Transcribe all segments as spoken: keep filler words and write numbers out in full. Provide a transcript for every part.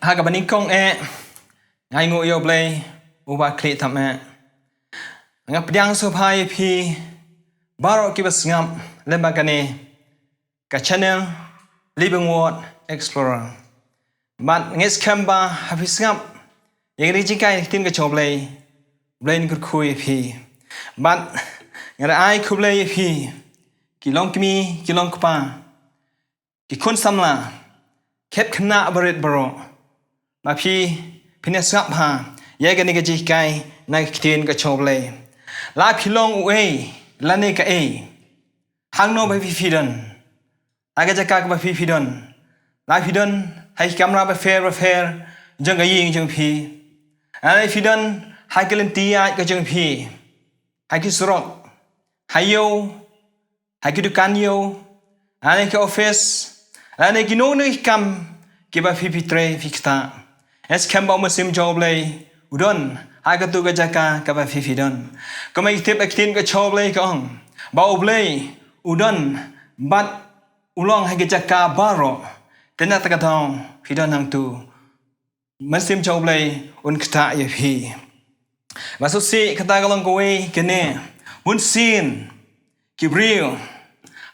Ha kaba nyngkong eh, nga ainguh ïa U Blei uba khlieh tam eh. Nga pdiang sngewbha ïa phi baroh kiba sngap lyngba kane ka channel Living Word Explorer. Bad nga ngeit skhem ba ha phi sngap ïa kane ka jinghikai na ka ktien ka jong U Blei, U Blei un kyrkhu ïa phi. Bad nga da ai khublei ïa phi, ki long kmie, ki long kpa, ki khun samla, ki hep khynnah barit baroh, ba phi, phin ïa sngap bha ïa kane ka jinghikai na ka ktien ka jong U Blei. La phi long uei lane kaei, hangno ba phi, phi don, ha ka jaka kaba phi, phi don, la phi don ha ki kamra bapher bapher jong ka ïing jong phi, la phi don ha ki lynti ïaid ka jong phi, ha ki surok, ha ïew, ha ki dukan ïew, lane ki office, lane kino kino ki kam kiba phi, phi trei, phi ktah. Nga ngeit skhem ba U Mynsiem jong U Blei u don ha katto ka jaka kaba phi, phi don. Kumba ngi tip, ka ktien ka jong U Blei ka ong ba U Blei u don bad u long ha ki jaka baroh. Te na kata ka daw phi don hangto, U Mynsiem jong U Blei un ktah ïa phi. Ba shisha kata ka long kawei kane, bun sien ki briew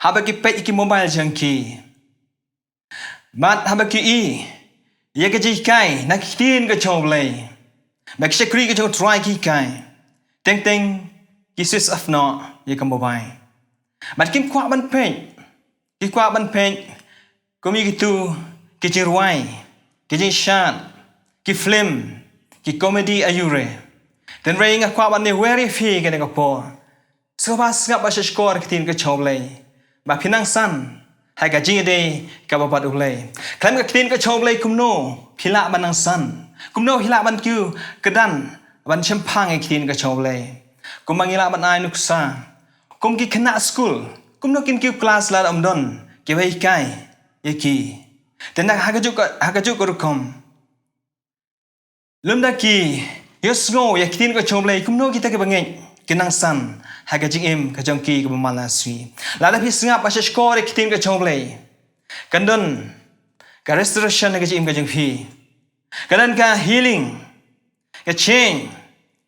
haba ki peit ïa ki mobile jong ki, bad haba ki i ïa ka jinghikai na ka ktien ka jong U Blei, ba ki shakri ka jong U Trai ki hikai, teng teng ki switch off noh ïa ka mobile. Bad kim kwah ban peit, ki kwah ban peit kum ïa kito ki jingrwai, ki jingshad, ki film, ki comedy, aiu re. Te hynrei nga kwah ban ïawer ïa phi kane ka por, sngewbha sngap ba shahshkor ka ktien ka jong U Blei, ba phin nang san ha ka jingïadei kaba bad U Blei. Khlem ka ktien ka jong U Blei kumno phi lah ban nang san, kumno phi lah ban kiew kyrdan ban shemphang ïa ka ktien ka jong U Blei? Kumba ngi lah ban ai nuksa, kum ki khynnah skul, kumno kin kiew klas lada ym don kiba hikai ïa ki? Te na ha kajuh ka, ha kajuh ka rukom, lymda ki ïohsngew ïa ka ktien ka jong U Blei, kumno kita kiba ngeit kin nang san ha ka jingim ka jong ki kaba man la shisha? Lada phi sngap ba shahshkor ïa ka ktien ka jong U Blei, kan don ka restoration ha ka jingim ka jong phi, kan don ka healing, ka change,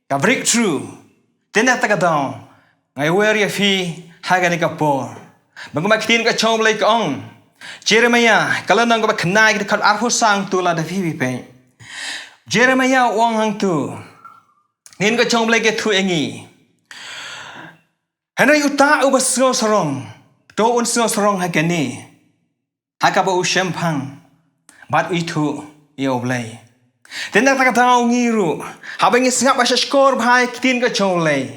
ka breakthrough. Te na kata ka daw nga ïawer ïa phi ha kane ka por, ba kumba ka ktien ka jong U Blei ka ong, Jeremiah ka lynnong kaba khyndai, ka dkhot arphew saw, hangto lada phi, phi peit, Jeremiah u ong hangto, ka ktien ka jong U Blei ka ïathuh ïa ngi, hynrei uta uba sngewsarong, to un sngewsarong ha kane, ha kaba u shemphang bad u ithuh ïa U Blei. Te na kata ka daw ngi ruh, haba ngi sngap ba shahshkor bha ïa ka ktien ka jong U Blei,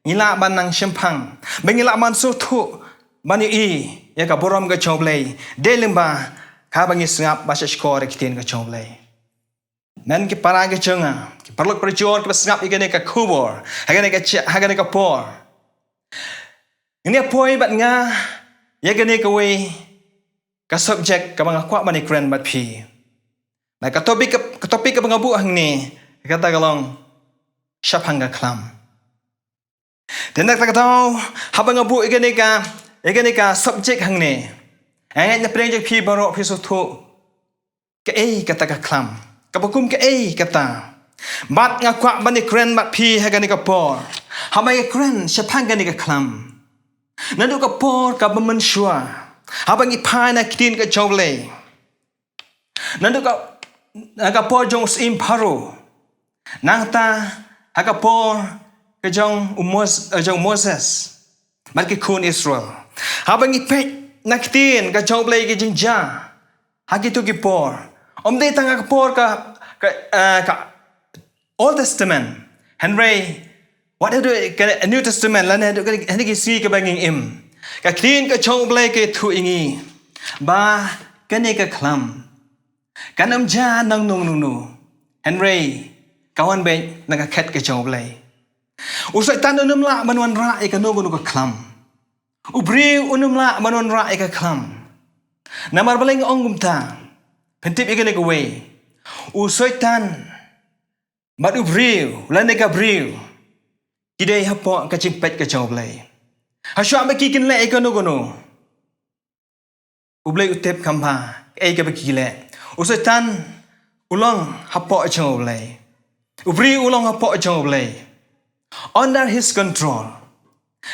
ngi lah ban nang shemphang, ba ngi lah ban sngewthuh, ban ïohi ïa ka burom ka jong U Blei, dei lyngba haba ngi sngap ba shahshkor ïa ka ktien ka jong U Blei. Ïa ki para ki jong nga, ki paralok parajor kiba sngap ïa kane ka khubor ha kane ka cha-, ha kane ka por, ngin ïa poi bad nga ïa kane kawei ka subject kaba nga kwah ban ïakren bad phi. Bad ka topic ka, ka topic kaba nga buh hangne, kata ka long shaphang ka khlam. Te na kata ka daw, haba nga buh ïa kane ka, ïa kane ka subject hangne, nga ngeit na pdeng jong phi baroh phi sngewthuh kaei kata ka khlam, kaba kum kaei kata. Bad nga kwah ban ïakren bad phi ha kane ka por, haba nga ïakren shaphang kane ka khlam, naduh ka por kaba mynshuwa, haba ngi phai na ka ktien ka jong U Blei, naduh ka, na ka por jong u syiem Pharaoh, nangta ha ka por ka jong u Mos-, eh, jong Moses bad ki khun Israel. Haba ngi peit na ka ktien ka jong U Blei, ki jingjia ha kito ki por, ym dei tang ha ka por ka, ka, eh, ka Old Testament, hynrei wat haduh ka New Testament, lane haduh ka, haduh ka sngi kaba ngi im, ka ktien ka jong U Blei ka ïathuh ïa ngi ba kane ka khlam kan ym jia na uno uno, hynrei ka wan beit na ka khet ka jong U Blei. U Soitan un ym lah ban wanrah ïa kano kano ka khlam. U briew un ym lah ban wanrah ïa ka khlam. Namar balei nga ong kumta? Pyntip ïa kane kawei. U Soitan bad u briew, lane ka briew, ki dei hapoh ka jingpeit ka jong U Blei. Hashwa ba ki kin leh ïa kano kano, U Blei u tip kham bha kaei kaba ki leh. U Soitan u long hapoh jong U Blei. U briew u long hapoh jong U Blei. Under his control.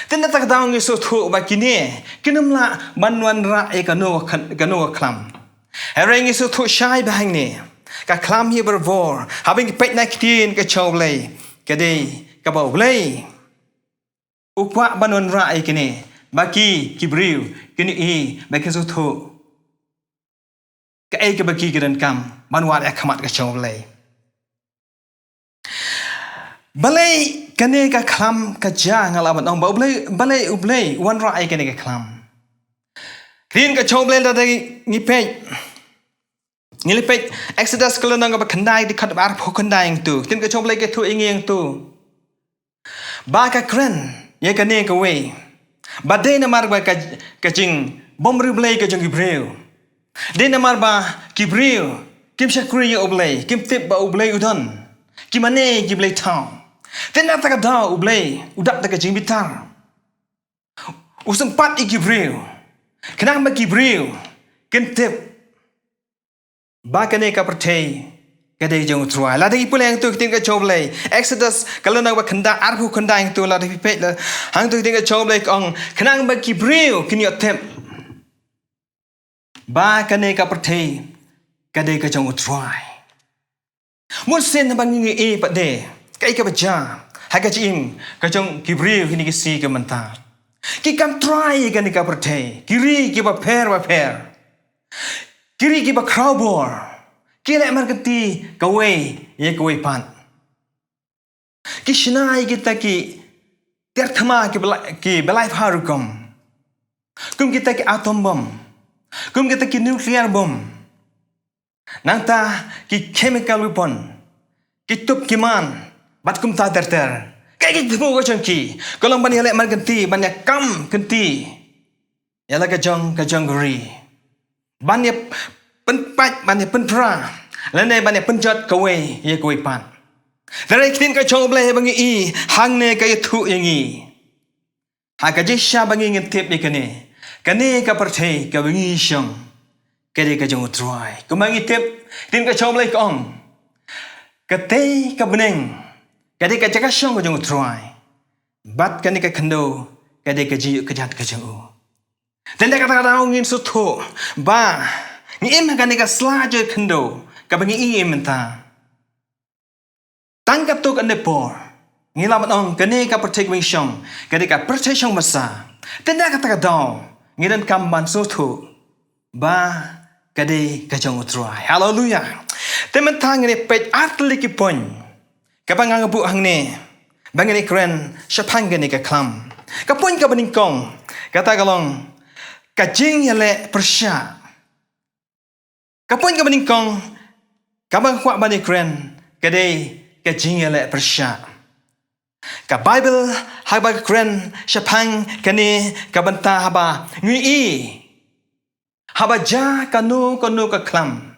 Te na kata ka daw ngi sngewthuh ba kine kin ym lah ban wanrah ïa kano ka khan-, kano ka khlam. Hynrei ngi sngewthuh shai ba hangne ka khlam hi barabor, haba ngi peit na ktien ka jong U Blei, ka dei kaba U Blei u kwah ban wanrah ïa kine, ba ki, ki briew kin ïohi, ba kin sngewthuh kaei kaba ki, ki donkam ban wad ïa ka khmat ka jong U Blei. Balei kane ka khlam ka jia, nga lah ban ong ba U Blei, balei U Blei u wanrah ïa kane ka khlam? Ktien ka jong U Blei lada ngi peit, ngi la peit Exodus ka lynnong kaba khyndai, dkhot ba arphew khyndai hangto. Ktien ka jong U Blei ka ïathuh ïa ngi hangto ba ka kren ïa kane kawei, ba dei namar ba ka, ka jingbymriewblei ka jong ki briew. Dei namar ba ki briew kim shakri ïa U Blei, kim tip ba U Blei u don, ki mane ïa ki blei thaw. Te na kata ka daw U Blei u dap da ka jingbitar, u sympat ïa ki briew, khnang ba ki briew kin tip ba kane ka pyrthei ka dei jong U Trai. Lada ngi pule hangto ktien ka jong U Blei, Exodus ka lynnong ba khyndai, arphew khyndai hangto, lada phi peit la hangto ktien ka jong U Blei ka ong, khnang ba ki briew kin ïoh tip ba kane ka pyrthei ka dei ka jong U Trai. Bun sien haba ngi ïohi pat de kaei kaba jia ha ka jingim ka jong ki briew kine ki sngi ki mynta, ki kam trai ïa kane ka pyrthei, ki ri kiba pher bapher, ki ri kiba khrawbor, ki leh markynti kawei ïa kawei pat. Ki shna ïa kita ki tiar thma kiba la-, kiba laiphew rukom, kum kita ki atom bomb, kum kita ki nuclear bomb, nangta ki chemical weapon, ki tup ki man, bad kumta ter ter. Kaei ka jingthmu ka jong ki? Ka long ban ïaleh markynti, ban ïakam kynti ïa la ka jong ka jong ka ri, ban ïa pynpait, ban ïa pynpra, lane ban ïa pynjot kawei ïa kawei pat. Hynrei ktien ka jong U Blei haba ngi ïohi hangne ka ïathuh ïa ngi, ha ka jingshisha ba ngi ngin tip ïa kane, kane ka pyrthei kaba ngi shong ka dei ka jong U Trai. Kumba ngi tip, ktien ka jong U Blei ka ong, katei ka bneng ka dei ka jaka shong ka jong U Trai, bad kane ka khyndew ka dei ka jingïoh kjat ka jong u. Te na kata ka daw ngin sngewthuh ba ngi im ha kane ka sla jong ka khyndew kaba ngi im mynta. Tang katto katne por ngi lah ban ong kane ka pyrthei kaba ngi shong ka dei ka pyrthei shong basa. Te na kata ka daw ngi donkam ban sngewthuh ba ka dei ka jong U Trai. Haleluya. Te mynta ngin ïa peit ar tylli ki point kaba nga nga buh hangne ba ngin ïa kren shaphang kane ka khlam. Ka point kaba nyngkong kata ka long ka jingïaleh pyrshah. Ka point kaba nyngkong kaba nga kwah ban ïa kren ka dei ka jingïaleh pyrshah. Ka Baibl haba ka kren shaphang kane ka bynta, haba ngi ïohi haba jia kano kano ka khlam,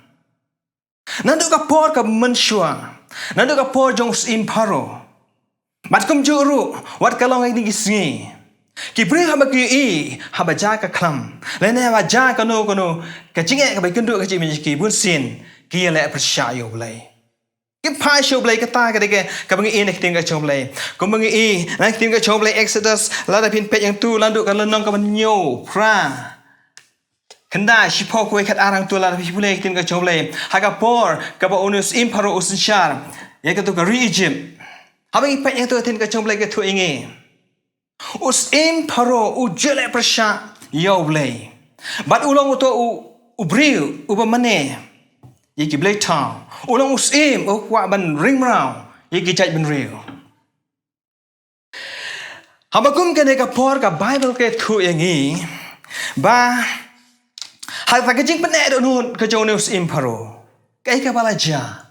naduh ka por kaba mynshuwa, naduh ka por jong u syiem Pharaoh, bad kumjuh ruh wat ka long ha kine ki sngi, ki briew haba ki ïohi haba jia ka khlam lane haba jia kano kano ka jingeh kaba ïakynduh ka jingim jong ki, bun sien ki ïaleh pyrshah ïa U Blei. Kim phai sha U Blei. Kata ka dei ka, kaba ngi ïohi na ka ktien ka jong U Blei. Kumba ngi ïohi na ka ktien ka jong U Blei, Exodus, lada phin peit hangto, naduh ka lynnong kaba hynñiewphew phra, khyndai, shiphew, kawei, khatar, hangto, lada phi pule ka ktien ka jong U Blei, ha ka por kaba une u syiem Pharaoh u synshar ïa kato ka ri Egypt. Haba ngi peit hangto, ka ktien ka jong U Blei ka ïathuh ïa ngi, u syiem Pharaoh u ju ïaleh pyrshah ïa U Blei, bad u long uto u, u briew uba mane ïa ki blei thaw. U long u syiem uba kwah ban ring mraw ïa ki jaitbynriew. Haba kum kane ka por, ka Baibl ka ïathuh ïa ngi ba ha kata ka jingpyneh dohnud ka jong une u syiem Pharaoh, kaei kaba la jia?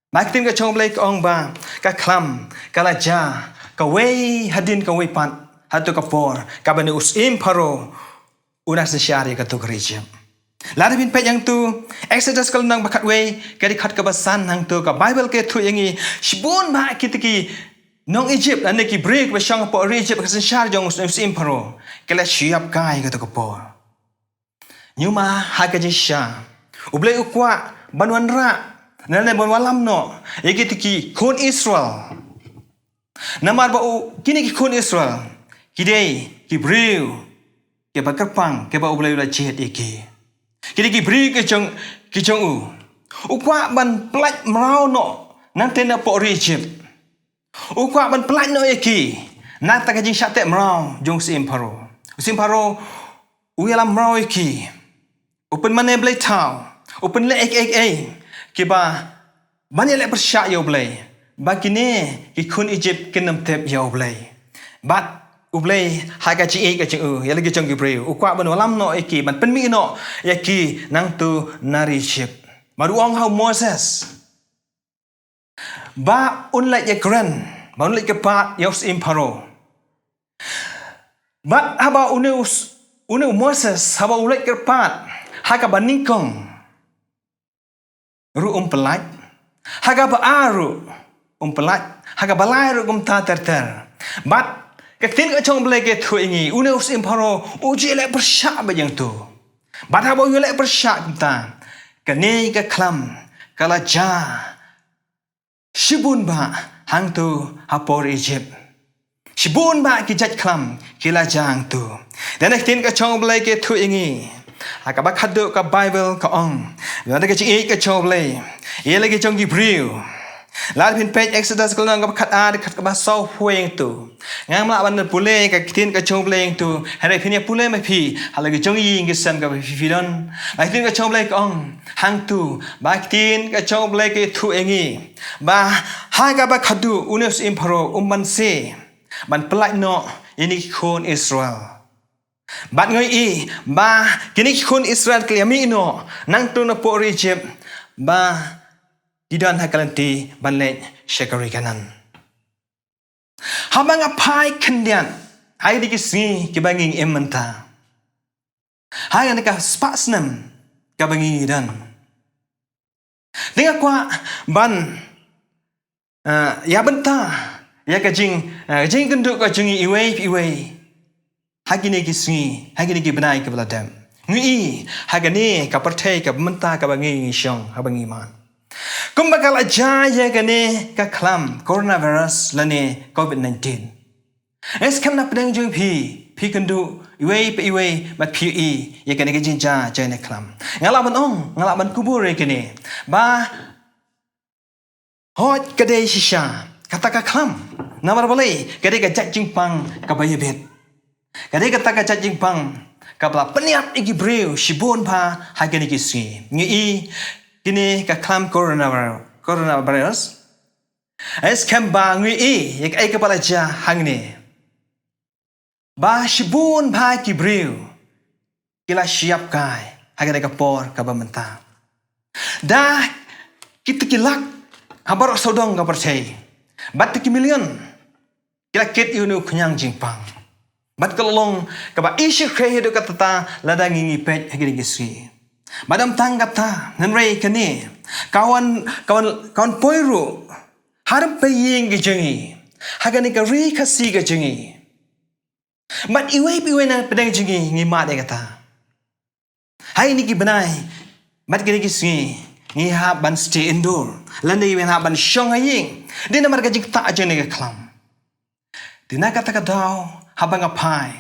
Ba ka ktien ka jong U Blei ka ong ba ka khlam ka la jia kawei hadien kawei pat, hato ka por kaba une u syiem Pharaoh u nang synshar ïa kato ka ri Egypt. Lada phin peit hangto, Exodus ka lynnong ba khatwei, ka dkhot kaba san, hangto ka Baibl ka ïathuh ïa ngi, shibun bah kita ki nong Egypt lane ki briew kiba shong hapoh ri Egypt ha ka synshar jong u syiem Pharaoh ki la shu ïap kai ha kato ka por. Hynñiewma, ha ka jingshisha U Blei u kwah ban wanrah Lane ban wallam noh ïa kita ki khun Israel. Namar ba u, kine ki khun Israel ki dei ki briew kiba kyrpang, kiba U Blei u la jied ïa ki. Ki dei ki briew ki jong, ki jong u. U kwah ban pyllait mraw noh nangta napoh ri Egypt. U kwah ban pyllait noh ïa ki na kata ka jingshah teh mraw jong u syiem Pharaoh. U syiem Pharaoh u ïalam mraw ïa ki. U pynmane blei thaw, u pynleh ei ei ei kiba ban ïaleh pyrshah ïa U Blei, ba kine ki khun Egypt kin ym tip ïa U Blei. Bad U Blei ha ka jingïeit ka jong u ïa la ki jong ki briew, u kwah ban wallam noh ïa ki, ban pynmih noh ïa ki nangta na ri Egypt. Bad u ong ha u Moses ba un leit ïakren, ba un leit kyrpad ïa u syiem Pharaoh. Bad haba une u s-, une u Moses haba u leit kyrpad ha kaba nyngkong ruh um pyllait, ha kaba ar ruh um pyllait, ha kaba lai ruh kumta ter ter. Bad ka ktien ka jong U Blei ka ïathuh ïa ngi, une u syiem Pharaoh u ju ïaleh pyrshah bha ïa ngi tu. Bad haba u ïaleh pyrshah kumta, kane ka khlam ka la jia shibun bha hangtu hapoh Egypt. Shibun bha ki jait khlam ki la jia hangtu. Te na ka ktien ka jong U Blei ka ïathuh ïa ngi ha kaba khadduh ka Baibl ka ong, na ka jingïeit ka jong U Blei, ïa la ki jong ki briew. Lada phin peit Exodus ka lynnong kaba khatar, kaba saw phew hangtu. Ngam lah ban pule ka ktien ka jong U Blei hangtu, hynrei phin ïa pule ma phi ha la ki jong i ïing ki sem kaba phi phi don. Ba ka ktien ka jong U Blei ka ong hangtu, ba ka ktien ka jong U Blei ka ïathuh ïa ngi ba ha kaba khadduh une u syiem Pharaoh um banse ban pyllait noh ïa kine ki khun Israel. Bad ngi ïohi ba kine ki khun Israel ki la ïamih noh nangtu napoh ri Egypt, ba ki don ha ka lynti ban leit sha ka ri Kanaan. Haba nga phai khyndiat ha kine ki sngi kiba ngi im mynta, ha kane ka spah snem kaba ngi don, te nga kwah ban, eh, ïa bynta ïa ka jing, eh, jingkynduh ka jong ngi iwei pa iwei ha kine ki sngi, ha kine ki bnai kiba la dep. Ngi ïohi ha kane ka pyrthei kaba mynta kaba ngi shong, haba ngi mad, kumba ka la jia ïa kane ka khlam coronavirus lane covid nineteen. Ngi skhem na pdeng jong phi, phi kynduh iwei pa iwei bad phi ïohi ïa kane ka jingjia jong kane ka khlam. Nga lah ban ong, nga lah ban kubur ïa kane ba hooid ka dei shisha kata ka khlam. Namar balei? Ka dei ka jait jingpang kaba ïabit. Ka dei kata ka jait jingpang kaba la pynïap ïa ki briew shibun bha ha kine ki sngi. Ngi ïohi kane ka khlam coronavirus, coronavirus. Ngi skhem ba ngi ïohi ïa kaei kaba la jia hangne, ba shibun bha ki briew ki la shah ïap kai ha kane ka por kaba mynta. Da kita ki lak ha baroh sawdong ka pyrthei, bad kita ki million ki la kit ïa une u khñiang jingpang. Bad ka la long kaba ishyrkhei haduh katta lada ngi ngi peit ha kine ki sngi. Bad ym tang kata, hynrei kane ka wan, ka wan, ka wan poi ruh ha rympei ïing ki jong ngi, ha kane ka ri Khasi ka jong ngi. Bad iwei pa iwei na pdeng jong ngi ngi mad ïa kata. Ha kine ki bnai bad kine ki sngi ngi hap ban stay indoor, lane ngi hap ban shong ha ïing, dei namar ka jingktah jong kane ka khlam. Te na kata ka daw, haba nga phai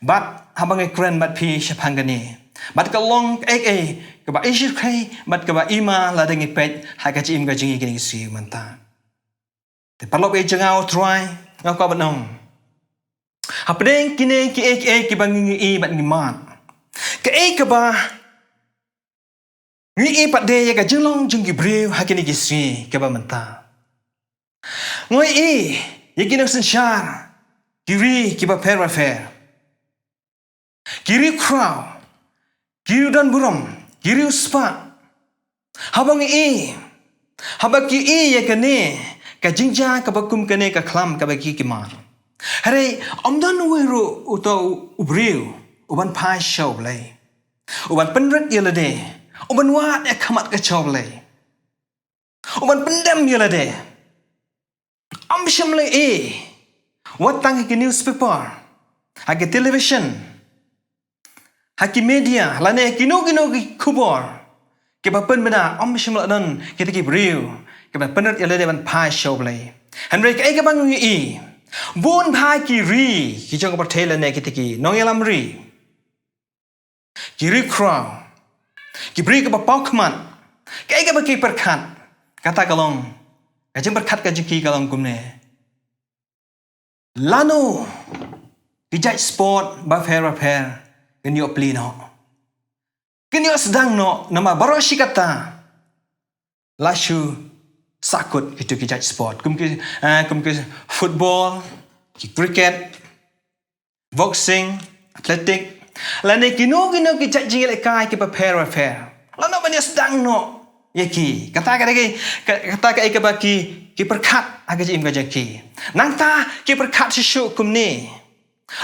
bad haba nga kren bad phi shaphang kane, bad ka long kaei kaei kaba ishyrkhei bad kaba ima lada ngi peit ha ka jingim ka jong ngi kine ki sngi mynta. Te paralok ïeit jong nga ha U Trai, nga kwah ban ong, hapdeng kine kiei kiei kiba ngi ïohi bad ngi mad, kaei kaba ngi ïohi pat de ïa ka jinglong jong ki briew ha kine ki sngi kiba mynta. Ngi ïohi ïa ki nongsynshar, ki ri kiba pher bapher, ki riewkhraw, ki riewdonburom, ki riewspah. Haba ngi ïohi, haba ki ïohi ïa kane ka jingjia kaba kum kane ka khlam kaba ki ki mad, hynrei ym don uwei ruh uta u, u briew uban phai sha U Blei, uban pynrit ïa lade, uban wad ïa ka khmat ka jong U Blei, uban pyndem ïa lade. Ym shym la ïohi wat tang ha ki newspaper, ha ki television, ha ki media, lane ha kino kino ki khubor, kiba pynbna, ym shym la don kita ki briew kiba pynrit ïa lade ban phai sha U Blei. Hynrei kaei kaba ngi ïohi, bun bha ki ri ki jong ka pyrthei lane kita ki nongïalam ri, ki ri khraw, ki briew kiba paw khmat, kaei kaba ki pyrkhat, kata ka long, ka jingpyrkhat ka jong ki ka long kumne: Lano ki jait sport bapher bapher kin ïoh plie noh, kin ïoh sdang noh, namar baroh shi katta la shu sahkut kito ki jait sport, kum ki, eh, kum ki football, ki cricket, boxing, athletic, lane kino kino ki jait jingïalehkai kiba pher bapher. Lano ban ïa sdang noh ïa ki. Kata ka dei ki, ka-, kata kaei kaba ki, ki pyrkhat ha ka jingim ka jong ki. Nangta ki pyrkhat shuh shuh kumne: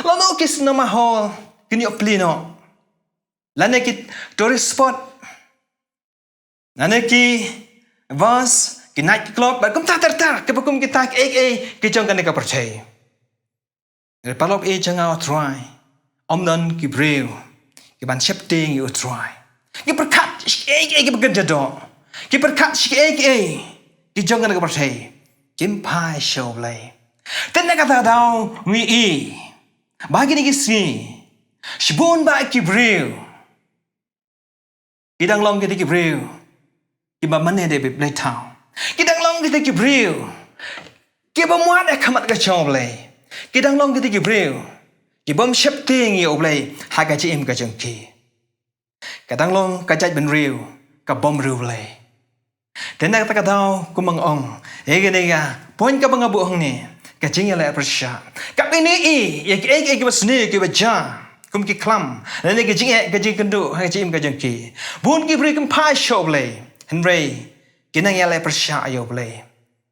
Lano ki cinema hall kin ïoh plie noh, lane ki tourist spot, lane ki bars, ki night club, bad kumta ter ter, kiba kum kita kiei kiei ki jong kane ka pyrthei. Paralok ïeit jong nga, U Trai, ym don ki briew kiban sheptieng ïa U Trai. Ki pyrkhat sha kiei kiei kiba kynja doh, ki pyrkhat sha kiei kiei ki jong kane ka pyrthei, kim phai sha U Blei. Te na kata ka daw ngi ïohi ba kine ki sngi shibun bah ki briew ki dang long kita ki briew kiba mane da ki bleithaw. Ki dang long kita ki briew kiba mad ha khmat ka jong U Blei. Ki dang long kita ki briew ki bym sheptieng ïa U Blei ha ka jingim ka jong ki. Ka dang long ka jaitbynriew ka bym riewblei. Te na kata ka daw, kum ba nga ong, ïa kane ka point kaba nga buh hangne, ka jingïaleh pyrshah. Katba ngi ïohi ïa kiei kiei kiba sniew kiba jia, kum ki khlam, lane ka jingeh ka jingkynduh ha ka jingim ka jong ki, bun ki briew kim phai sha U Blei, hynrei ki nang ïaleh pyrshah ïa U Blei.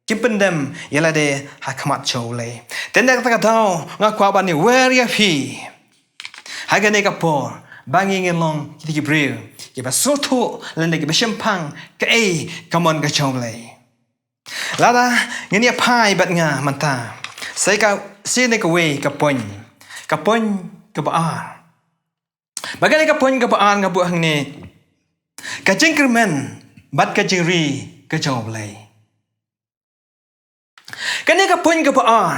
Kim pyndem ïa lade ha khmat jong U Blei. Te na kata ka daw nga kwah ban ïawer ïa phi ha kane ka por ba ngi ngin long kita ki briew kiba sngewthuh lane kiba shemphang kaei ka mon ka jong U Blei. Lada ngin ïa phai bad nga mynta, sa ka, sa kane kawei ka point, ka point kaba ar. Ba kane ka point kaba ar nga buh hangne: ka jingkyrmen bad ka jingri ka jong U Blei. Kane ka point kaba ar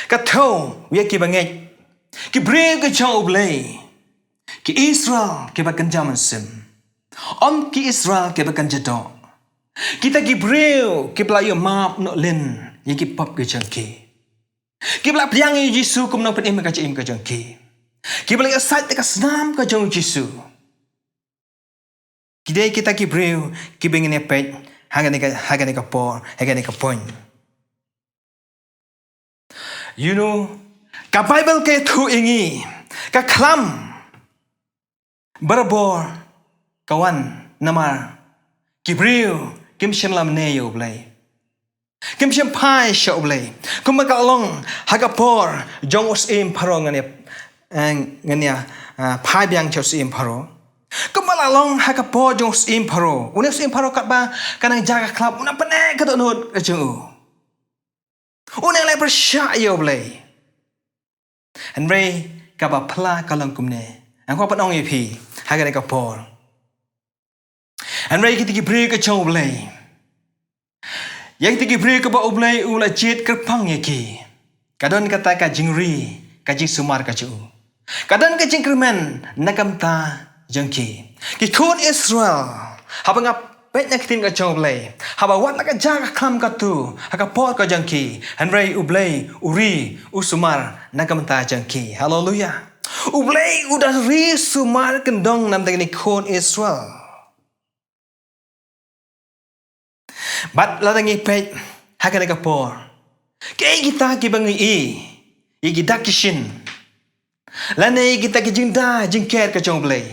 ka thew ïa kiba ngeit, ki briew ka jong U Blei, ki Israel kiba kynja mynsiem, ym ki Israel kiba kynja doh, kita ki briew kiba la ïoh map noh lynti ïa ki pop ka jong ki, kiba la pdiang ïa U Jisu kum u nongpynim ka jingim ka jong ki, kiba la ïoh sait da ka snam ka jong U Jisu. Ki dei kita ki briew kiba ngin ïa peit ha kane ka, ha kane ka por, ha kane ka point. You know, ka Baibl ka ïathuh ïa ngi, ka khlam barabor ka wan namar ki briew kim shym la mane ïa U Blei, kim shym phai sha U Blei. Kumba ka la long ha ka por jong u syiem Pharaoh, ngan ïa, eh, ngan ïa, ah, phai biang sha u syiem Pharaoh. Kumba la long ha ka por jong u syiem Pharaoh. Une u syiem Pharaoh katba ka nang jia ka khlap, u nang pyneh ka dohnud ka jong u, u nang leh pyrshah ïa U Blei. Hynrei kaba phylla ka long kumne, nga kwah ban ong ïa phi ha kane ka por. Hynrei kita ki briew ka jong U Blei, ïa kita ki briew kaba U Blei u la jied kyrpang ïa ki, ka don kata ka jingri, ka jingsumar ka jong u, ka don ka jingkyrmen na ka bynta jong ki. Ki khun Israel, haba nga peit na ka ktien ka jong U Blei, haba wat la ka jia ka khlam katto ha ka por ka jong ki, hynrei U Blei u ri, u sumar na ka bynta jong ki. Haleluya. U Blei u da ri sumar kyndong na ka bynta kine ki khun Israel. Bad lada ngi peit ha kane ka por, kiei kita kiba ngi ïohi, ïa ki dak ki shin, lane ïa kita ki jingda jingker ka jong U Blei,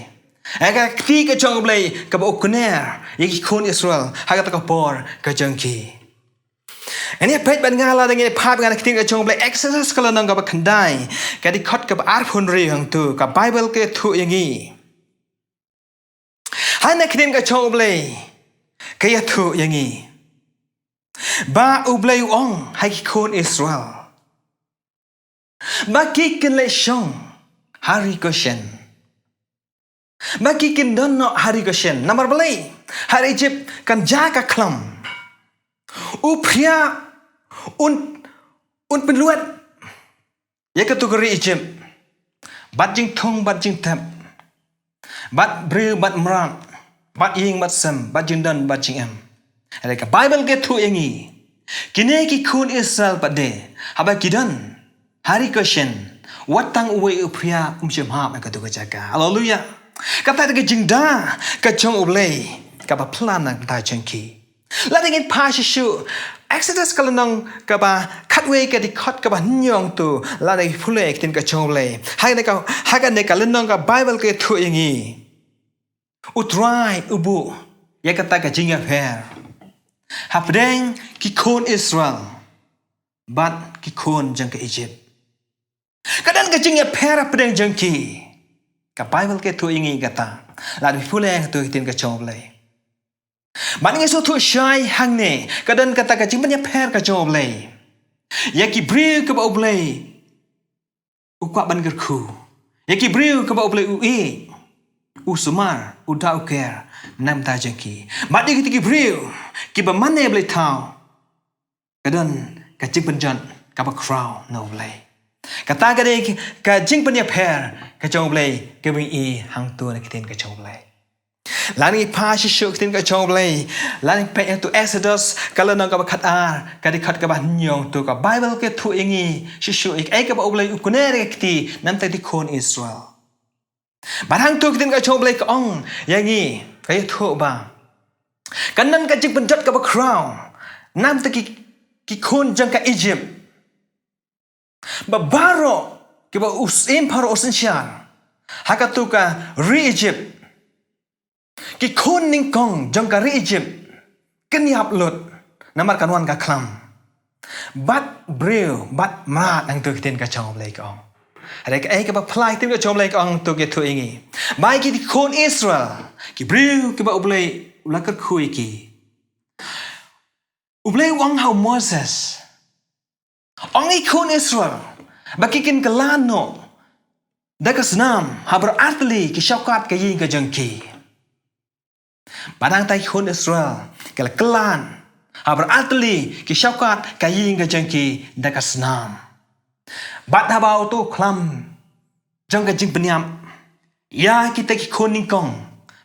ha ka kti ka jong U Blei kaba u kner ïa ki khun Israel ha kata ka por ka jong ki. Ngan ïa peit bad nga, lada ngi phai bad nga na ka ktien ka jong U Blei, Exodus ka lynnong kaba khyndai, ka dkhot kaba arphew hynriew, hangto ka Baibl ka ïathuh ïa ngi. Ha kane ka ktien ka jong U Blei ka ïathuh ïa ngi ba U Blei u ong ha ki khun Israel ba ki kin leit shong ha ri Goshen. Ba ki kin don noh ha ri Goshen. Namar balei? Ha ri Ijipt kan jia ka khlam. U phria un, un pynlut ïa katu ka ri Ijipt. Bad jingthung, bad jingtep. Bad briew, bad mrad. Bad ïing, bad sem, bad jingdon, bad jingem. Hynrei ka Baibl ka ïathuh ïa ngi, kine ki khun Israel pat de, haba ki don ha ri Goshen, wat tang uwei u phria um shym hap ha katu ka jaka. Haleluya. Kata ka jingda ka jong U Blei kaba pynlong na ka bynta jong ki. Lada ngin phai shuh shuh Exodus ka lynnong kaba khatwei, ka dkhot kaba hynñiew, to lada ngi pule ïa ka ktien ka jong U Blei. Ha kane ka, ha kane ka lynnong ka Baibl ka ïathuh ïa ngi, U Trai u buh ïa kata ka jingïapher hapdeng ki khun Israel bad ki khun jong ka Ijipt. Ka don ka jingïapher hapdeng jong ki. Ka Baibl ka ïathuh ïa ngi kata. Lada ngi pule ïa katu ka ktien ka jong U Blei. Bad ngi sngewthuh shai hangne, ka don kata ka jingpynïapher ka jong U Blei ïa ki briew kiba U Blei u kwah ban kyrkhu. Ïa ki briew kiba U Blei u ïeit, u sumar, u da u ker na ka bynta jong ki. Bad ïa kito ki briew kiba mane blei thaw, ka don ka jingpynjot kaba khraw na U Blei. Kata ka dei ka jingpynïapher ka jong U Blei kaba ngi i hangto na ka ktien ka jong U Blei. Lada ngi phai shuh shuh ka ktien ka jong U Blei, lada ngi peit hangto Exodus ka lynnong kaba khatar, ka dkhot kaba hynñiew, to ka Baibl ka ïathuh ïa ngi shuh shuh ïa kaei kaba U Blei u kner ïa ka kti na ka bynta ki khun Israel. Bad hangto ka ktien ka jong U Blei ka ong ïa ngi, ka ïathuh ba kan don ka jingpynjot kaba khraw na ka bynta ki, ki khun jong ka Ijipt. Ba baroh kiba u syiem Pharaoh u synshar ha katu ka ri Ijipt, ki khun nyngkong jong ka ri Ijipt kin ïap lut, namar kan wan ka khlam. Bad briew, bad mrad, hangto ka ktien ka jong U Blei ka ong. Hynrei kaei kaba phylla ka ktien ka jong U Blei ka ong, to ka ïathuh ïa ngi, ba ïa ki khun Israel, ki briew kiba U Blei u la kyrkhu ïa ki, U Blei u ong ha u Moses, ong ïa ki khun Israel ba ki kin kylla noh da ka snam ha baroh artylli ki shongkat ka ïing ka jong ki. Bad nangta ki khun Israel ki la kylla ha baroh artylli ki shongkat ka ïing ka jong ki da ka snam. Bad haba uto u khlam jong ka jingpynïap ïa kita ki khun nyngkong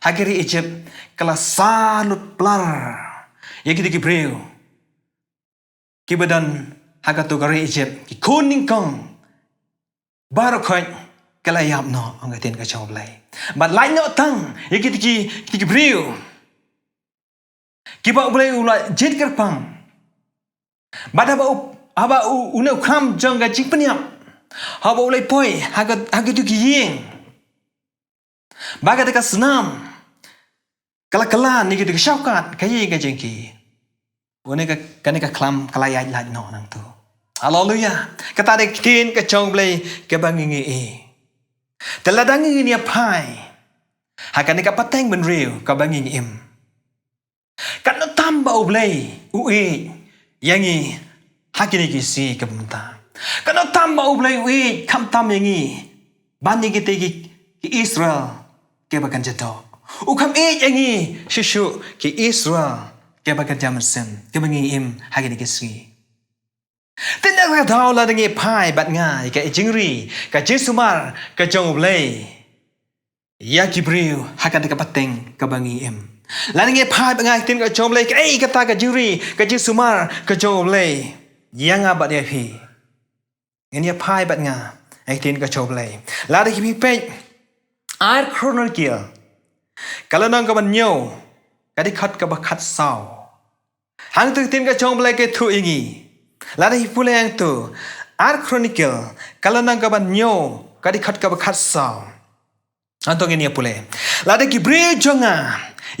ha ka ri Ijipt ka la sah lut plar ïa kita ki briew kiba don ha kato ka ri Ijipt, ki khun nyngkong baroh khoit ki la ïap noh, ong ka ktien ka jong U Blei. Bad lait noh tang ïa kita ki, kita ki briew kiba U Blei u la jied kyrpang. Bad haba u, haba u, une u khlam jong ka jingpynïap, haba u la poi ha ka, ha kito ki ïing, ba kata ka snam ka la kylla na kito ki shongkat ka ïing ka jong ki, une ka, kane ka khlam ka la ïaid lait noh nangto. Haleluya. Kata ka dei ka ktien ka jong U Blei kaba ngi, ngi i. Te lada ngi, ngin ïa phai ha kane ka pateng bynriew kaba ngi, ngi im, katno tam ba U Blei u ïeit ïa ngi ha kine ki sngi kiba mynta. Katno tam ba U Blei u ïeit, kham tam ïa ngi ban ïa kita ki, ki Israel kiba kynja doh. U kham ïeit ïa ngi shuh shuh ki Israel kiba kynja mynsiem kiba ngi im ha kine ki sngi. Te na kata ka daw lada ngi phai bad nga ïa ka jingri, ka jingsumar ka jong U Blei ïa ki briew ha kata ka pateng kaba ngi im. Lada ngi phai bad nga ïa ka ktien ka jong U Blei, kaei kata ka jingri, ka jingsumar ka jong U Blei ïa nga bad ïa phi? Ngin ïa phai bad nga ïa ka ktien ka jong U Blei. Lada phi peit Ar Chronicle ka lynnong kaba hynñiew, ka dkhot kaba khatsaw. Hangto ka ktien ka jong U Blei ka ïathuh ïa ngi. Lada phi pule hangto Ar Chronicle ka lynnong kaba hynñiew, ka dkhot kaba khatsaw. Hangto ngin ïa pule. Lada ki briew jong nga,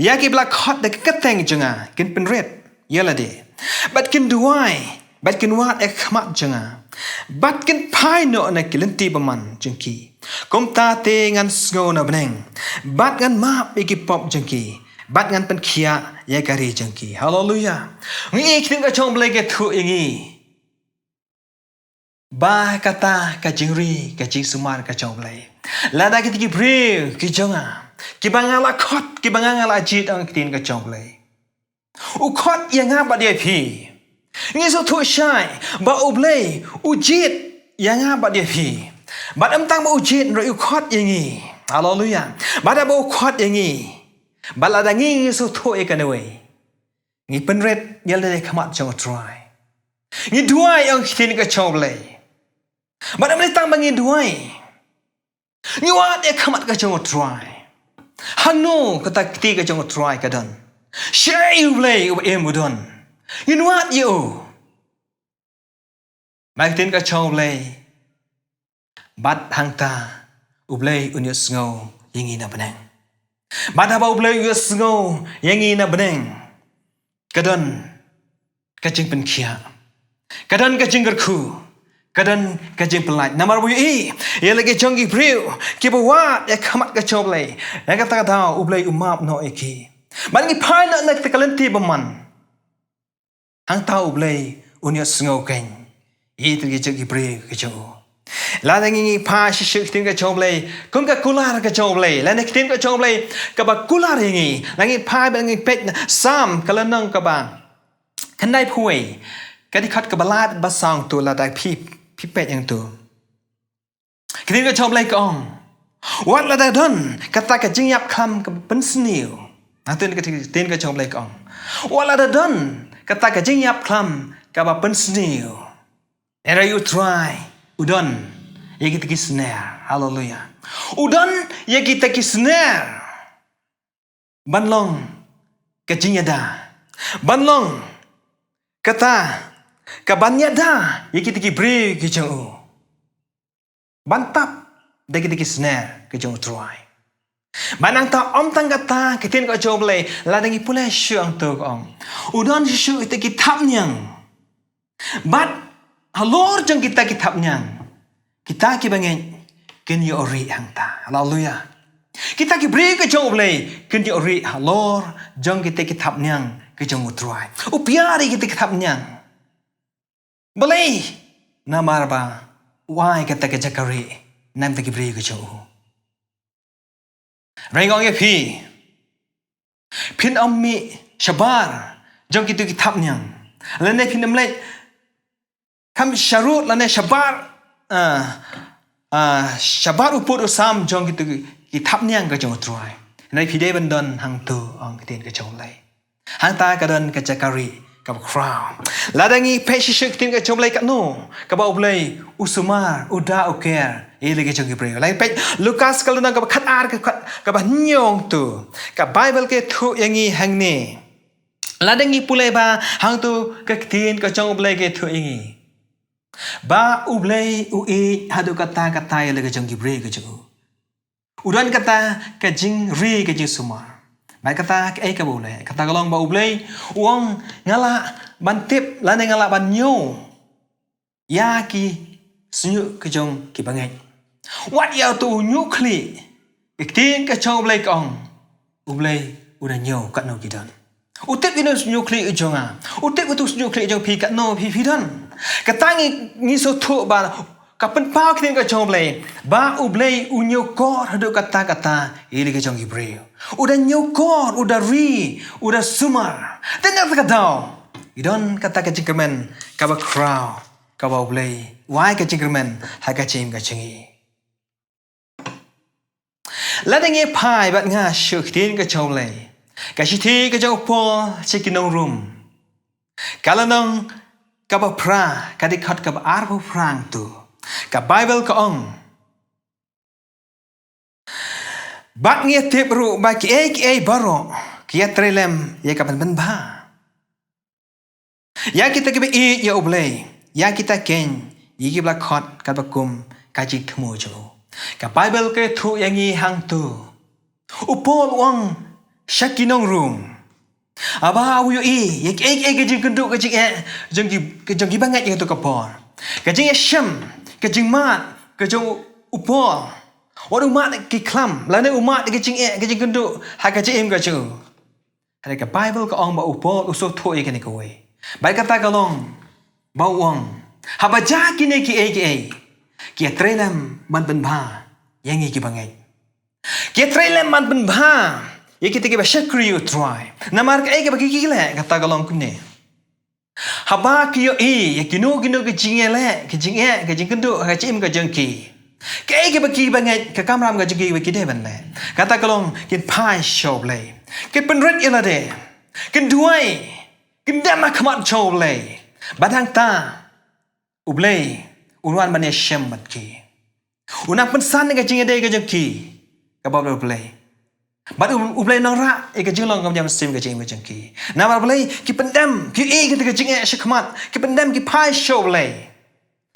ïa kiba la khot da ka kyrteng jong nga, kin pynrit ïa lade, bad kin duwai, bad kin wad ïa ka khmat jong nga, bad kin phai noh na ki lynti bymman jong ki, kumta te ngan sngew na bneng bad ngan map ïa ki pop jong ki bad ngan pynkhiah ïa ka ri jong ki. Haleluya. Ngi i ka ktien ka jong U Blei ka ïathuh ïa ngi ba kata ka jingri, ka jingsumar ka jong U Blei. Lada kita ki briew ki jong nga, kiba nga la khot, kiba nga nga la jied, ong ktien ka jong U Blei. U khot ïa nga bad ïa phi. Ngi sngewthuh shai ba U Blei u jied ïa nga bad ïa phi. Bad ym tang ba u jied, hynrei u khot ïa ngi. Haleluya. Bad haba u khot ïa ngi, bad lada ngi ngi sngewthuh ïa kane wei, ngi pynrit ïa lade ha khmat jong U Trai. Ngi duwai, ong ktien ka jong U Blei. Bad ym dei tang ba ngi duwai, ngi wad ïa khmat ka jong U Trai. Hangno kata ka kti ka jong U Trai ka don? Shaei U Blei uba im u don? Ngin wad ïa u. Bad ktien ka jong U Blei, bad hangta U Blei un ïohsngew ïa ngi na bneng. Bad haba U Blei u ïohsngew ïa ngi na bneng, ka don ka jingpynkhiah, ka don ka jingkyrkhu, ka don ka jingpynlait. Namar ba u ïohi ïa la ki jong ki briew kiba wad ïa khmat ka jong U Blei, na kata ka daw U Blei u map noh ïa ki. Bad ngi phai noh na kata ka lynti bymman, hangta U Blei un ïohsngew kein ïa kita ki jong ki briew ki jong u. Lada ngi ngi phai shisha ktien ka jong U Blei, kum ka kular ka jong U Blei, lane ktien ka jong U Blei kaba kular ïa ngi, lada ngi phai bad ngi peit na Salm ka lynnong kaba khyndaiphew wei, ka dkhot kaba lai bad ba saw hangto, lada phi phi peit hangto. Ktien ka jong U Blei ka ong, wat lada don kata ka jingïap khlam kaba pynsniew. Hangto ka ktien ka jong U Blei ka ong, wat lada don kata ka jingïap khlam kaba pynsniew, hynrei U Trai u don ïa kita ki sner. Haleluya. U don ïa kita ki sner ban long ka jingïada, ban long kata kaban ïada ïa kita ki briew ki jong u, ban tap da kita ki sner ki jong U Trai. Bad nangta ym tang kata, ka ktien ka jong U Blei, lada ngi pule shuh hangto ka ong, u don shuh shuh kita ki thapniang. Bad halor jong kita ki thapniang, kita ki bangeit kin ïoh rieh hangta. Haleluya. Kita ki briew ki jong U Blei kin ïoh rieh halor jong kita ki thapniang ki jong U Trai. U pynïar ïa kita ki thapniang. Balei? Namar ba u ai kata ka jaka rieh na kita ki briew ki jong u. Hynrei nga ong ïa phi, phin ym mih shabar jong kito ki thapniang, lane phin ym leit kham sharud lane shabar, ah, ah, shabar u pud u sam jong kito ki, ki thapniang ka jong U Trai. Hynrei phi dei ban don hangto, ong ka ktien ka jong U Blei. Hangta ka don ka jaka rieh kaba khraw. Lada ngi peit shisha ka ktien ka jong U Blei, katno kaba U Blei u sumar, u da, u care ïa la ki jong ki briew. Lada ngi peit Lukas ka lynnong kaba khatar, ka khat, kaba hynñiew hangto, ka Baibl ka ïathuh ïa ngi hangne. Lada ngi pule ba hangto ka ktien ka jong U Blei ka ïathuh ïa ngi ba U Blei u ïeit haduh katta katta ïa la ki jong ki briew ki jong u. U don kata ka jingri, ka jingsumar. Bad kata kaei kaba u leh? Kata ka long ba U Blei u ong, nga lah ban tip lane nga lah ban ñiew ïa ki shñiuh ki jong ki bangeit. Wat ïa uto u ñiuhkhlieh, ka ktien ka jong U Blei ka ong, U Blei u da ñiew katno ki don. U tip ïa uno u shñiuhkhlieh u jong nga. U tip ïa uto u shñiuhkhlieh u jong phi, katno phi phi don. Kata ngi, ngi sngewthuh ba ka pynpaw ka ktien ka jong U Blei ba U Blei u ñiewkor haduh katta katta ïa la ki jong ki briew. U da ñiewkor, u da ri, u da sumar. Te na kata ka daw ngi don kata ka jingkyrmen kaba khraw, kaba U Blei u ai ka jingkyrmen ha ka jingim ka jong ngi. Lada ngi phai bad nga sha ka ktien ka jong U Blei, ka shithi ka jong u Paul sha ki nong Rom, ka lynnong kaba phra, ka dkhot kaba arphew phra hangto, ka Baibl ka ong, bad ngi ïatip ruh ba kiei kiei baroh ki ïatrei lem ïa ka ban pynbha ïa kita kiba ïeit ïa U Blei, ïa kita keiñ ïa kiba la khot katba kum ka jingthmu jong u. Ka Baibl ka ïathuh ïa ngi hangto. U Paul u ong sha ki nong Rom, haba u ïohi ïa kiei kiei ka jingkynduh ka jingeh jong ki, jong ki bangeit ïa kato ka por, ka jingïashem, ka jingmad ka jong u Paul. Wat u mad ki khlam lane u mad ki jingeh, ka jingkynduh ha ka jingim ka jong u. Hynrei ka Baibl ka ong ba u Paul u sngewthuh ïa kane kawei. Bad kata ka long ba u ong, haba jia kine kiei kiei, ki ïatrei lem ban pynbha ïa ngi ki bangeit. Ki trei lem ban pynbha ïa kita kiba shakri ïa u Trai. Namar kaei kaba ki, ki leh, kata ka long kumne. Haba ki ïohi ïa kino kino ki jingïaleh, ki jingeh, ki jingkynduh ha ka jingim ka jong ki, kaei kaba ki bangeit, ka kamram ka jong ki ba ki dei ban leh, kata ka long kin phai sha U Blei, kin pynrit ïa lade, kin duwai, kin dem ha khmat jong U Blei. Bad hangta U Blei un wan ban ïashem bad ki. Un nang pynsan ïa ka jingïadei ka jong ki kaba bad U Blei. Bad U, U Blei un nang rah ïa ka jinglong kaba jam sim ka jingim ka jong ki. Namar balei? Ki pyndem, ki ïohi kita ka jingeh shakhmat, ki pyndem, ki phai sha U Blei.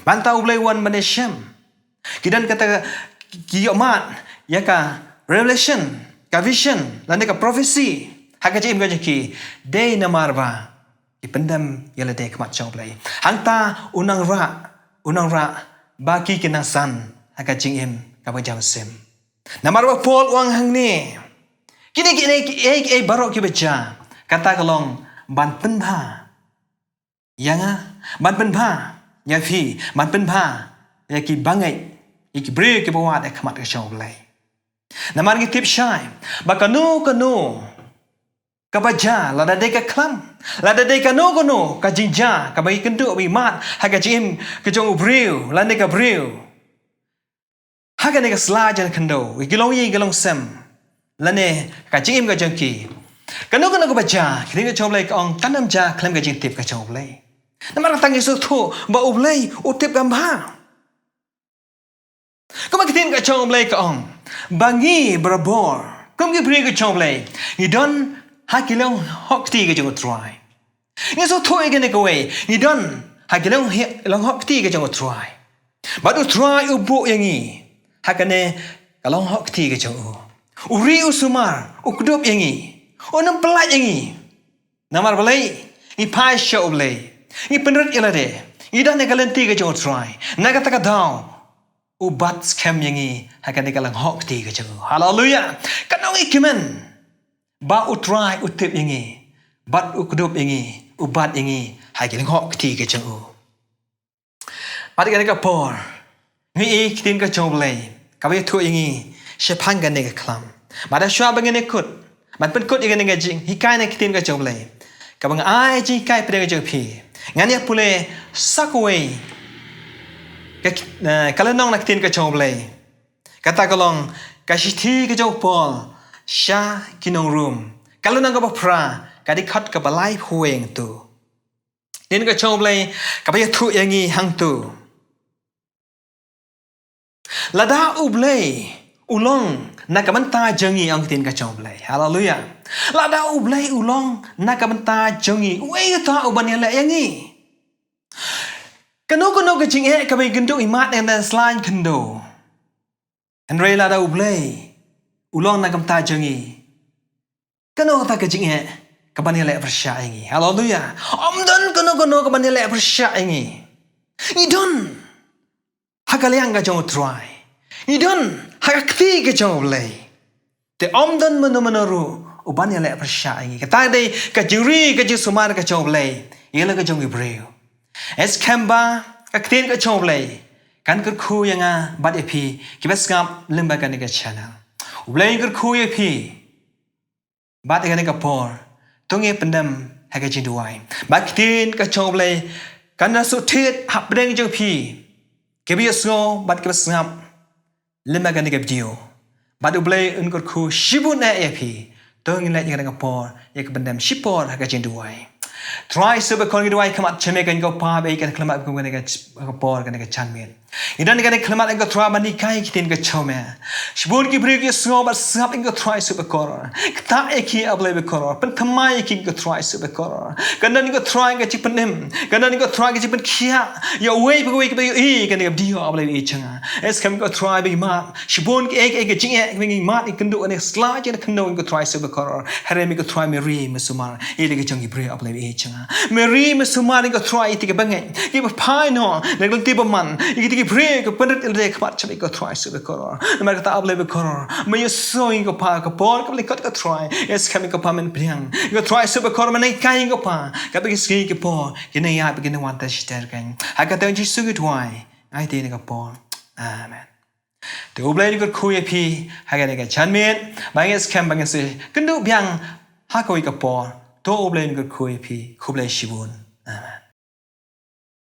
Bad hangta U Blei un wan ban ïashem. Ki don kata ka, ki ïohmad ïa ka revelation, ka vision, lane ka prophecy ha ka jingim ka jong ki. Dei namar ba ki pyndem ïa lade ha khmat jong U Blei. Hangta un nang rah, un nang rah ba ki kin nang san ha ka jingim kaba jam sim. Namar ba Paul u ong hangne, kine kiei, kiei, kiei baroh kiba jia, kata ka long ban pynbha ïa nga, ban pynbha ïa phi, ban pynbha ïa ki bangeit, ïa ki briew kiba wad ha khmat ka jong U Blei. Namar ngi tip shai ba kano kano kaba jia, lada dei ka khlam, lada dei kano kano ka jingjia kaba ïakynduh, ba ïamad ha ka jingim ka jong u briew lane ka briew, ha kane ka sla jong ka khyndew, ïa ki longïing ki longsem, lane ka jingim ka jong ki, kano kano kaba jia, ka ktien ka jong U Blei ka ong kan ym jia khlem ka jingtip ka jong U Blei. Namar kata ngi sngewthuh ba U Blei u tip kam bha. Kumba ka ktien ka jong U Blei ka ong ba ngi barabor kum ki briew ka jong U Blei ngi don ha ki long hok kti ka jong U Trai. Ngi sngewthuh ïa kane kawei, ngi don ha ki long hi-, long hok kti ka jong U Trai. Bad U Trai u buh ïa ngi ha kane ka long hok kti ka jong u. U ri u sumar, u kdup ïa ngi, un ym pyllait ïa ngi. Namar balei? Ngi phai sha U Blei, ngi pynrit ïa lade, ngi don ha ka lynti ka jong U Trai. Na kata ka daw u bat skhem ïa ngi ha kane ka long hok kti ka jong u. Haleluya. Kan ong ïa ki men ba U Trai u tip ïa ngi, bad u kdup ïa ngi, u bat ïa ngi ha ka long hok kti ka jong u. Bad kane ka por ngi ïohi ka ktien ka jong U Blei kaba ïathuh ïa ngi shaphang kane ka khlam. Bad shuwa ba ngin ïakut, ban pynkut ïa kane ka jinghikai na ka ktien ka jong U Blei, kaba nga ai jinghikai pdeng ka jong phi, ngan ïa pule sa kawei ka, eh, ka lynnong na ka ktien ka jong U Blei. Kata ka long ka shithi ka jong u Paul sha ki nong Rom, ka lynnong kaba phra, ka dkhot kaba laiphew wei hangto. Ktien ka jong U Blei kaba ïathuh ïa ngi hangto. Lada U Blei u long na ka bynta jong ngi, ong ktien ka jong U Blei. Haleluya. Lada U Blei u long na ka bynta jong ngi, uei uta u ban ïaleh ïa ngi? Kano kano ka jingeh kaba ngi kynduh, ngi mad, ngi don ha sla jong ka khyndew, hynrei lada U Blei u long na ka bynta jong ngi, kano kata ka jingeh ka ban ïaleh pyrshah ïa ngi? Haleluya. Ym don kano kano ka ban ïaleh pyrshah ïa ngi. Ngi don ha ka liang ka jong U Trai, ngi don ha ka kti ka jong U Blei. Te ym don mano mano ruh u ban ïaleh pyrshah ïa ngi. Kata dei ka jingri, ka jingsumar ka jong U Blei ïa la ka jong ki briew. Ïa skhem ba ka ktien ka jong U Blei kan kyrkhu ïa nga bad ïa phi kiba sngap lyngba kane ka channel. U Blei un kyrkhu ïa phi bad ïa kane ka por. To ngin pyndem ha ka jingduwai. Bad ka ktien ka jong U Blei kan da shu thied hapdeng jong phi kiba ïohsngew bad kiba sngap lyngba kane ka video. Bad U Blei un kyrkhu shibun eh ïa phi. To ngin leit ïa kane ka por, ïa ka pyndem shipor ha ka jingduwai. Trai Jisu bakhuid, ngi duwai khmat sha me kane ka por, ba ïa kane ka khyllipmat kum kane ka por, kane ka janmiet, ngi don ïa kane ka khyllipmat, ko Trai, ban hikai ïa ka ktien ka jong me. Shibun ki briew ki ïohsngew bad sngap, ko Trai Jisu bakhuid. Ktah ïa ki, A Blei bakhuid. Pynthymmai ïa ki, ko Trai Jisu bakhuid. Kan don, ko Trai, ka jingpynim, kan don, ko Trai, ka jingpynkhiah ïa uwei pa uwei kaba ïohi ïa kane ka video, A Blei, ïa jong nga. Ïa skhem, ko Trai, ba ngi mad. Shibun kiei kiei ki jingeh kiba ngi mad, ngi kynduh ha kane ka sla jong ka khyndew, ko Trai Jisu bakhuid. Hynrei me, ko Trai, me ri me sumar ïa la ka jong ki briew, A Blei, ïa jong nga. Me ri me sumar, ko Trai, ïa kita kiba ngeit, kiba phai noh na ka lynti bymman, ïa kita ki briew kiba pynrit ïa lade ha khmat jong me, ko Trai Jisu bakhuid. Namar kata, A Blei bakhuid, me ïohsngew ïa ngi, ko Pa, ha ka por kaba lyngkot, ko Trai. Ïa skhem, ko Pa, men pdiang, ko Trai Jisu bakhuid, men hikai, ko Pa, katba ki sngi ki por kin ïaid bad kin wan ter shi ter kein. Ha ka kyrteng Jisu ngi duwai, ngi aiti ïa kane ka por. Amen. To U Blei un kyrkhu ïa phi ha kane ka janmiet, ba ngin skhem ba ngin sa kynduh biang ha kawei ka por. To U Blei un kyrkhu ïa phi. Khublei shibun. Amen.